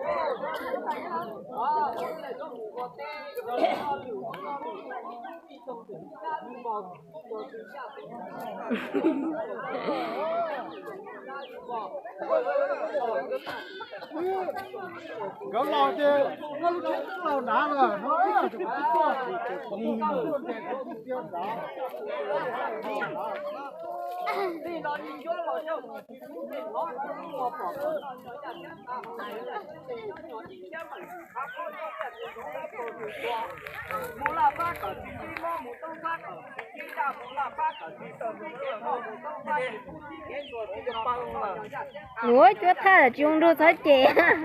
Nkawd los ces koj lub tsheb twb los nrad lawm no, Ua cuab thaj tsis zoo nrug txhob cem.